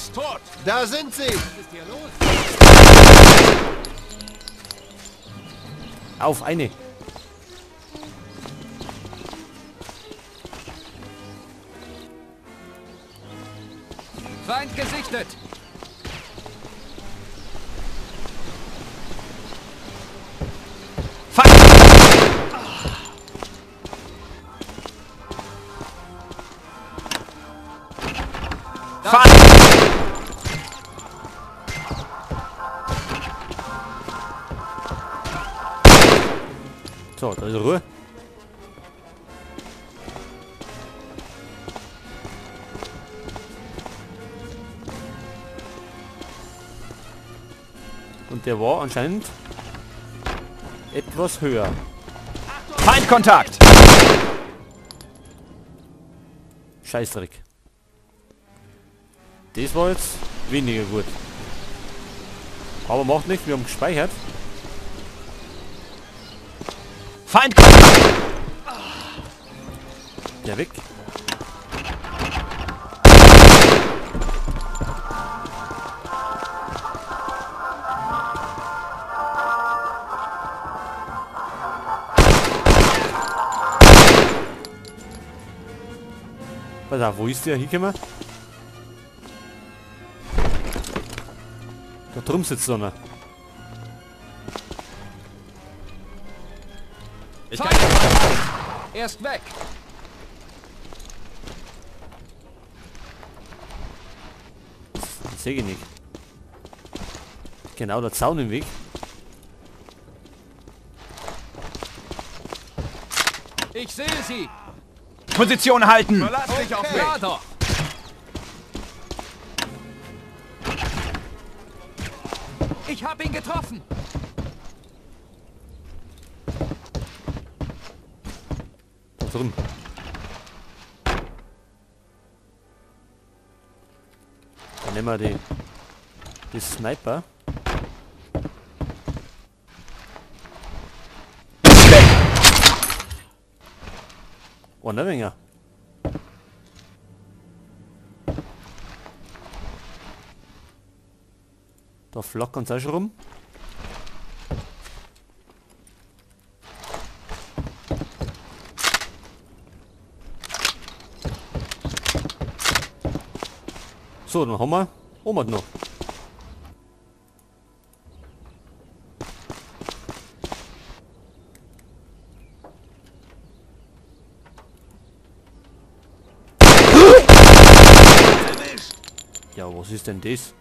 Ist tot. Da sind sie. Was ist hier los? Auf eine. Feind gesichtet. Feind! Feind! So, da ist Ruhe. Und der war anscheinend etwas höher. Feindkontakt! Scheißdreck. Das war jetzt weniger gut. Aber macht nichts, wir haben gespeichert. Feindkontakt! Der weg. Pass auf, wo ist der hingekommen? Da drum sitzt einer. Ich kann. Er ist weg. Das sehe ich nicht. Genau, der Zaun im Weg. Ich sehe sie. Position halten. Verlass dich auf mich. Ja doch. Ich habe ihn getroffen. Da drin. Dann nehmen wir die Sniper. Oh, ne weniger. Da flackern sie auch schon rum. So, dann haben wir Oma noch. Ja, was ist denn das?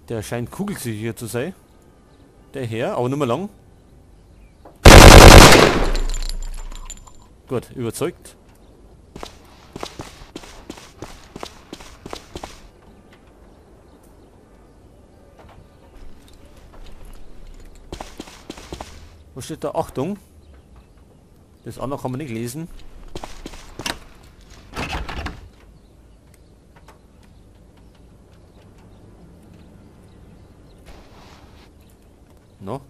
Der scheint kugelsicher zu sein. Der Herr, aber nicht mehr lang. Gut, überzeugt. Was steht da? Achtung! Das andere kann man nicht lesen. No?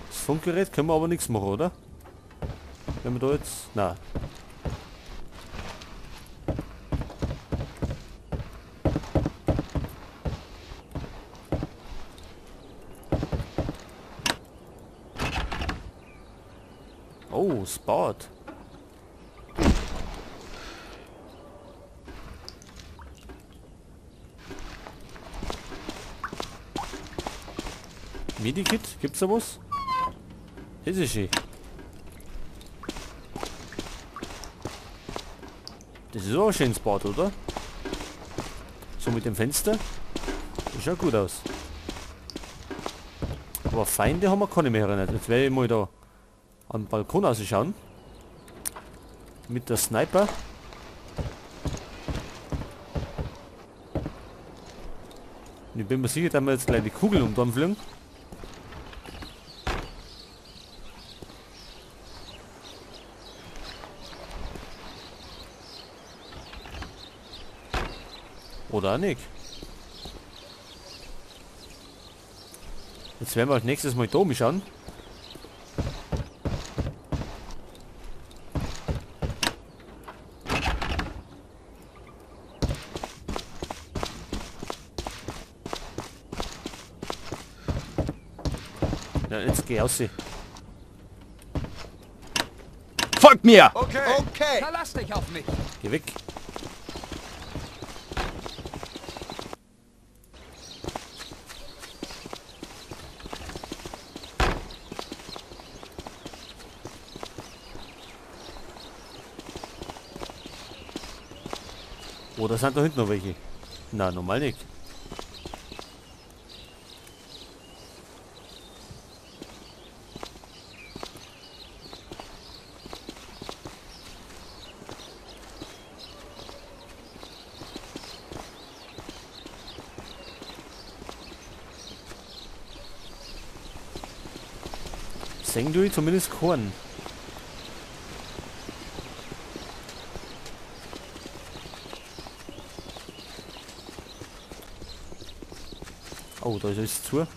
Das Funkgerät können wir aber nichts machen, oder? Wenn wir da jetzt... Na. Oh, Spot. Medikit? Gibt's da was? Das ist schön. Das ist auch ein schönes Bad, oder? So mit dem Fenster. Das schaut gut aus. Aber Feinde haben wir keine mehr erinnert. Jetzt werde ich mal da am Balkon ausschauen. Mit der Sniper. Und ich bin mir sicher, dass wir jetzt gleich die Kugeln um den fliegen. Oder auch nicht. Jetzt werden wir als nächstes mal da schauen. Ja, jetzt geh raus. Folgt mir! Okay! Okay! Verlass dich auf mich! Geh weg! Oder sind da hinten noch welche? Na, normal nicht. Sehen du zumindest Korn. Oh, da ist alles zu.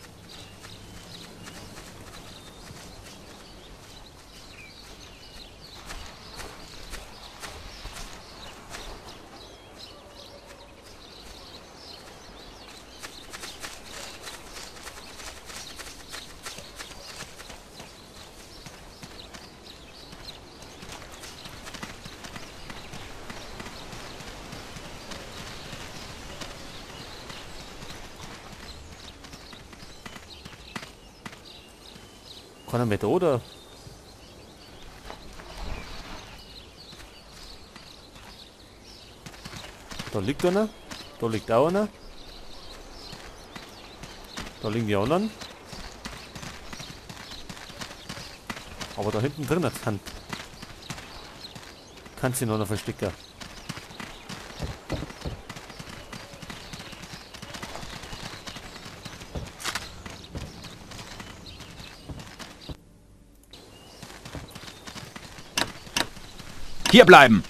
Kann er mit, oder? Da liegt einer. Da liegt auch einer. Da liegen die anderen. Aber da hinten drin kann sie noch einer verstecken. Hier bleiben!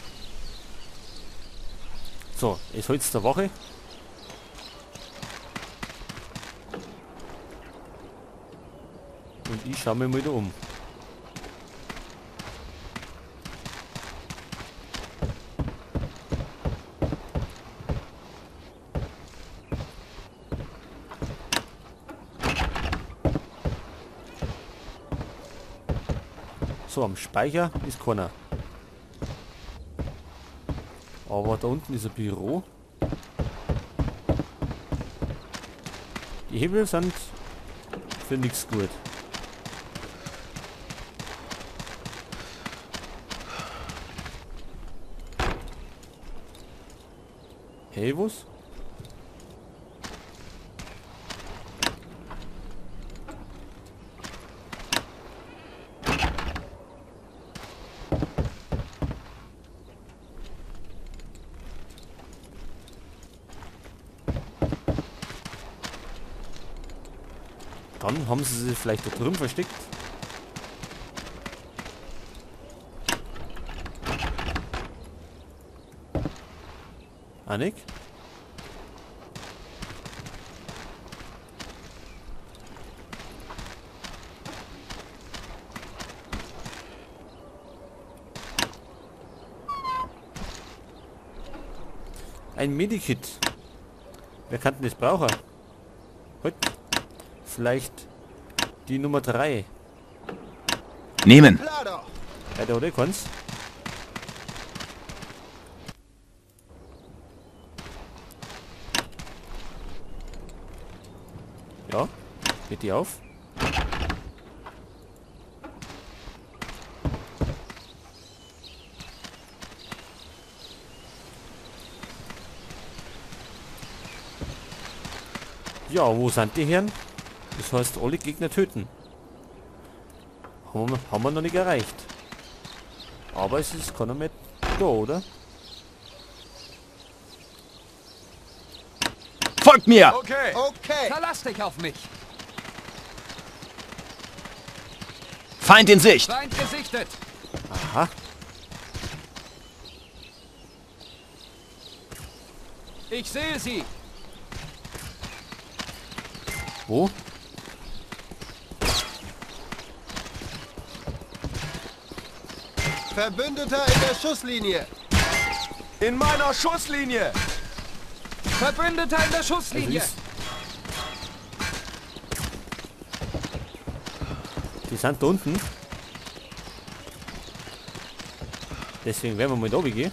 So, ist heute der Woche. Und ich schaue mir mal da um. So, am Speicher ist keiner. Aber da unten ist ein Büro. Die Hebel sind für nichts gut. Hey, was? Dann haben sie sich vielleicht da drüben versteckt. Annik? Ein Medikit. Wer kann denn das brauchen? Heute. Vielleicht die Nummer 3. Nehmen. Ja, der oder kann's. Ja, geht die auf. Ja, wo sind die Herren? Das heißt, alle Gegner töten. Haben wir noch nicht erreicht. Aber es ist keiner mehr da, oder? Folgt mir! Okay. Okay. Verlass dich auf mich. Feind in Sicht! Feind gesichtet. Aha. Ich sehe sie. Wo? Verbündeter in der Schusslinie. In meiner Schusslinie. Verbündeter in der Schusslinie. Also die sind da unten. Deswegen werden wir mal da gehen.